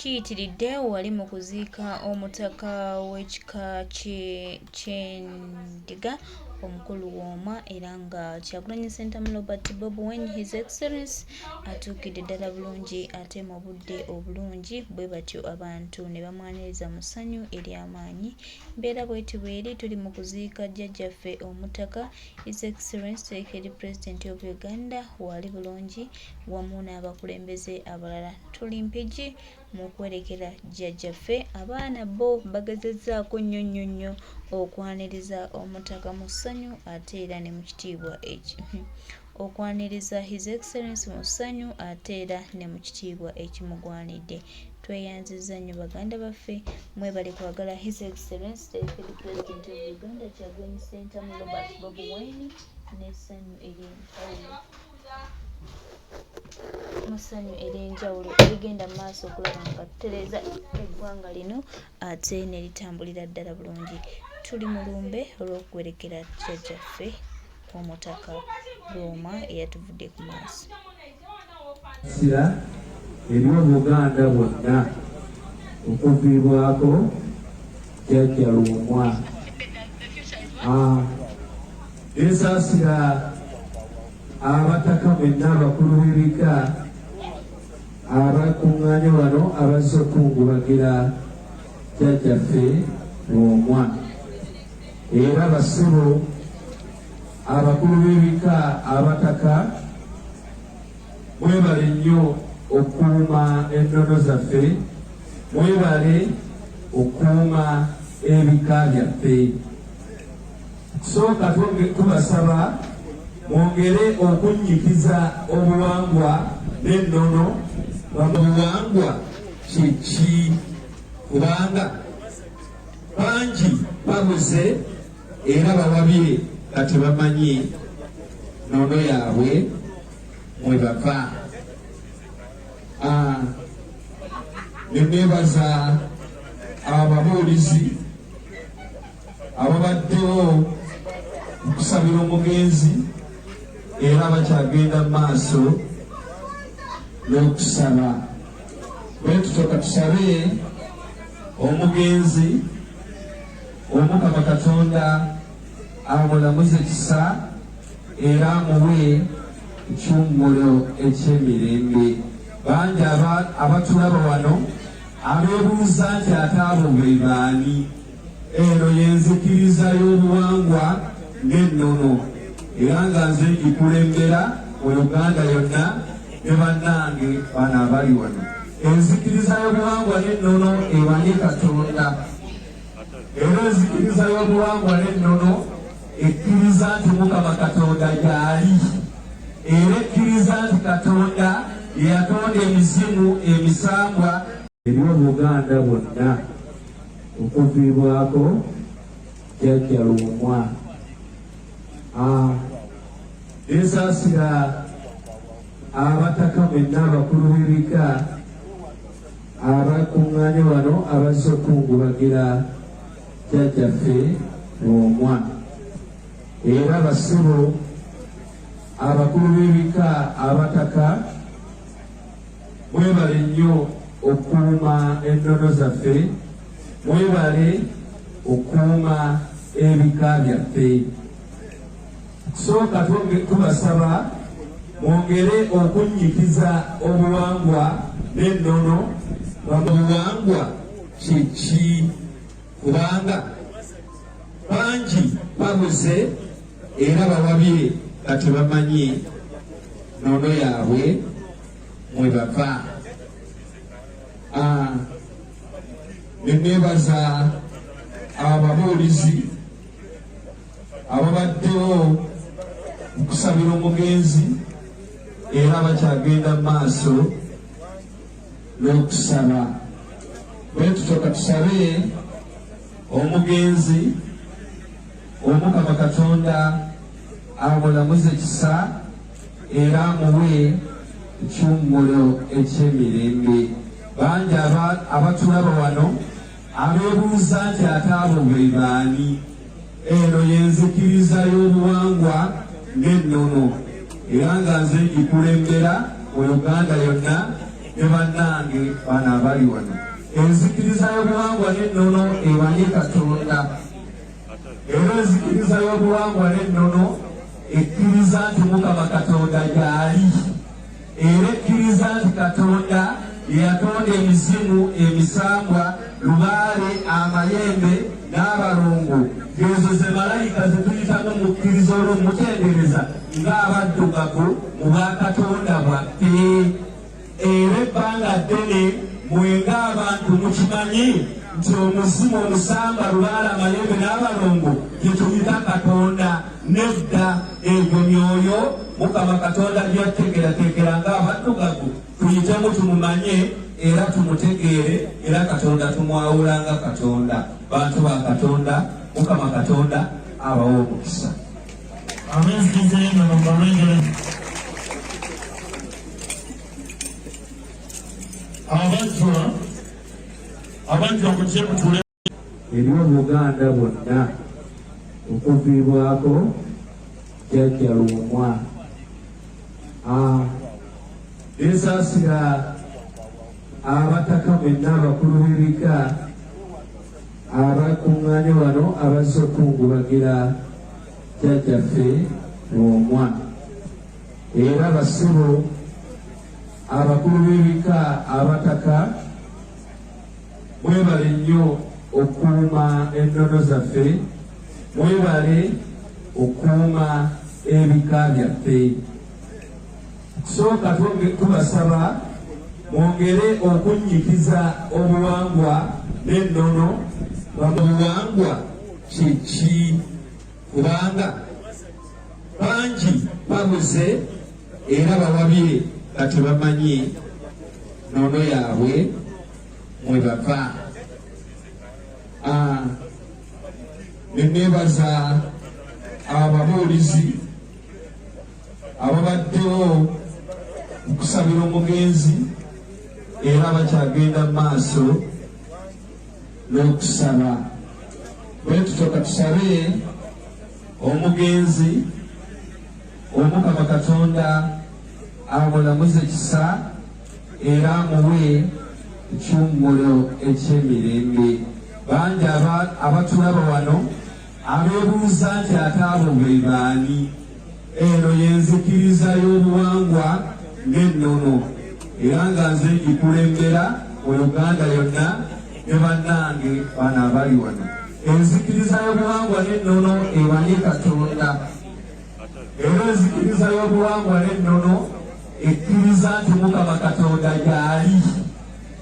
Kiyitiridde wali mu kuziika omutaka w'ekika ky'Endiga omukulu Lwomwa era nga Kyagulanyi Ssentamu Robert Bobi Wine His Excellence atuukidde ddala bulungi ate mu budde obulungi bwe batyo abantu ne bamwaniriza mu ssanyu ery'amaanyi. Mbeera bw'eti bw'eri tuli mu kuziika jjajjaffe omutaka His Excellence aka President of Uganda waali bulungi wamu n'abakulembeze abalala. Tuli Mpigi mu kuwerekera jjajjaffe. Abaana bo bagezezzaako nnyo nnyo nnyo okwaniriza omutaka mu ssanyu ate era ne mu kitiibwa eki okwaniriza His Excellence mu ssanyu ate era ne mu kitiibwa ekimugwanidde. Tweyanzizza nnyo baganda baffe, mwebale kwagala His Excellence the President of Uganda Kyagulanyi Ssentamu Robert Bobi Wine n'essanyu ery'enjawulo. Mu ssanyu ery'enjawulo erigenda mu maaso okulaba nga tutereeza eggwanga lino ate ne litambulira ddala bulungi. Tuli mu lumbe olw'okuwerekera jjajjaffe Omutaka Lwomwa eyatuvudde ku maaso. Sira eri Obuganda bwonna okuviibwako Jjajja Lwomwa. Ah, Nesaasira abataka mwenna abakulu b'ebika abakuŋŋaanye wano abazze okukungubagira jjajjaffe Lwomwa era bassebo abakulu b'ebika abataka mwebale nnyo okukuuma ennono zaffe, mwebale okukuuma ebika byaffe. Kusooka tubasaba mwongere okunnyikiza obuwangwa n'ennono. Obuwangwa kye ki? Kubanga bangi babuze era bawabye nga tebamanyi nnono yaabwe mwe bava. Ah, ne neebaza ababuulizi ababaddewo okusabira omugenzi era bakyagenda mu maaso n'okusaba. Bwe tutyo katusabe omugenzi Omukama Katonda amulamuze kisa era amuwe ekiwummulo eky'emirembe. Bangi abatulaba wano abeebuuza nti ate abo be baani? Eno y'enzikiriza y'obuwangwa n'ennono era nga nze ngikulembera mu Uganda yonna ne bannange bano abali wano. Enzikiriza y'obuwangwa n'ennono emanyi Katonda era enzikiriza y'obuwangwa n'ennono ekkiriza nti Mukama Katonda gy'ali era ekkiriza nti Katonda ye yatonda emizimu, emisambwa eri Obuganda bwonna okuviibwako Jjajja Lwomwa. Ah, nesaasira abataka mwenna abakulu b'ebika abakuŋŋaanye wano abazze okukungubagira Jjajjaffe Lwomwa era bassebo abakulu b'ebika abataka Mwebale nnyo okukuuma ennono zaffe, mwebale okukuuma ebika byaffe. Kusooka tubasaba mwongere okunnyikiza obuwangwa n'ennono. Obuwangwa kye ki? Kubanga bangi babuze era bawabye nga tebamanyi nnono yaabwe mwe bava. Ah, ne neebaza ababuulizi ababaddewo okusabira omugenzi era bakyagenda mu maaso n'okusaba. Bwe tutyo katusabe omugenzi Omukama Katonda amulamuze kisa era amuwe ekiwummulo eky'emirembe. Bangi abatulaba wano abeebuuza nti ate abo be baani? Eno y'enzikiriza y'obuwangwa n'ennono era nga nze ngikulembera mu Uganda yonna. Ne bannange bano abali wano, enzikiriza y'obuwangwa n'ennono emanyi Katonda, era enzikiriza y'obuwangwa n'ennono ekkiriza nti Mukama Katonda gy'ali, era ekkiriza nti Katonda yeyatonda emizimu, emisambwa, lubaale, amayembe n'abalongo, ng'ezo ze malayika ze tuyitamu mukkiriza olw'omutendereza ng'abaddugavu mu bwakatonda bwaffe. Era ebbanga ddene mwe ng'abantu mukimanyi nti omuzimu, omusamba, lubaale, amayembe n'abalongo gye tuyita Katonda. Nedda, egyo myoyo Mukama Katonda gyateekerateekera ng'abaddugavu tuyitemu tumumanye era tumutegeere, era Katonda tumwawula nga Katonda. Bantu ba Katonda, Mukama Katonda abawe omukisa. Abenzikiriza y'ennono mbalwengere abajjwa abajjwa mujje mutule eri Obuganda bwonna okuviibwako Jjajja Lwomwa. Nensaasira abataka mwenna, abakulu b'ebika abakuŋŋaanye wano abazze okukungubagira Jjajjaffe Lwomwa, era bassebo abakulu b'ebika, abataka, mwebale nnyo okukuuma ennono zaffe, mwebale okukuuma ebika byaffe. Kusooka tubasaba mwongere okunnyikiza obuwangwa n'ennono. Obuwangwa kiki? Kubanga bangi babuze era bawabye nga tebamanyi nnono yaabwe mwe bava. Neneebaza ababuulizi ababaddewo okusabira omugenzi era bakyagenda mu maaso n'okusaba. Bwe tutyo katusabe omugenzi, Omukama Katonda amulamuze kisa era amuwe ekiwummulo eky'emirembe. Bangi abatulaba wano abeebuuza nti ate abo be baani? Eno y'enzikiriza y'obuwangwa n'ennono, era nga nze ngikulembera mu Uganda yonna ne bannange bano abali wano. Enzikiriza y'obuwangwa n'ennono emanyi Katonda, era enzikiriza y'obuwangwa n'ennono ekkiriza nti Mukama Katonda gy'ali,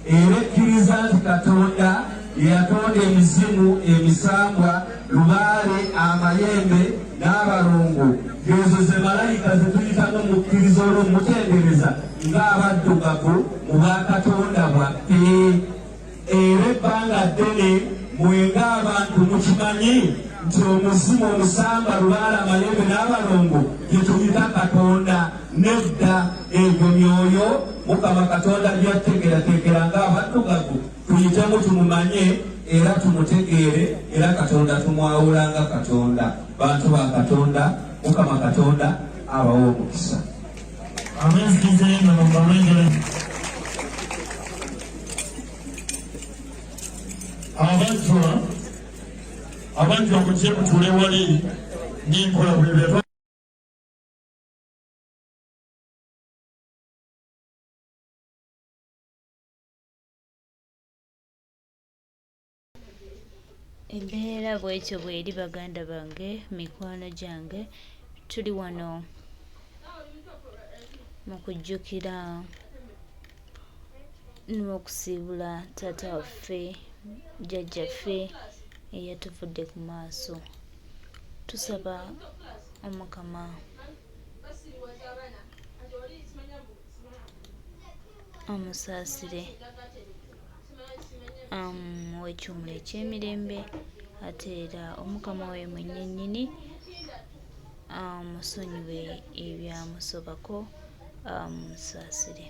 era ekkiriza nti Katonda yeyatonda emizimu, emisambwa, lubaale, amayembe n'abalongo, ng'ezo ze malayika ze tuyitamu mukkiriza olw'omutendereza ng'abaddugavu mu bwakatonda bwaffe. Era ebbanga ddene mwe ng'abantu mukimanyi nti omuzimu, omusamba, lubaale, amayembe n'abalongo gye tuyita Katonda. Nedda, egyo myoyo Mukama Katonda gyateekerateekera ng'abaddugavu tuyitemu tumumanye era tumutegeere, era Katonda tumwawula nga Katonda. Bantu ba Katonda, Mukama Katonda abawe omukisa. Abenzikiriza y'ennono mbalwengere abajjwa abajjwa mujje mutule wali ng'enkola bwebera. Embeera bwetyo bweri baganda bange, mikwano gyange, tuli wano mu kujjukira n'okusiibula taata waffe, jjajjaffe eyatuvudde ku maaso. Tusaba Omukama amusaasire, amuwe ekiwummulo eky'emirembe ate era Omukama oyo mwennyinnyini amusonyiwe ebyamusobako amusaasire.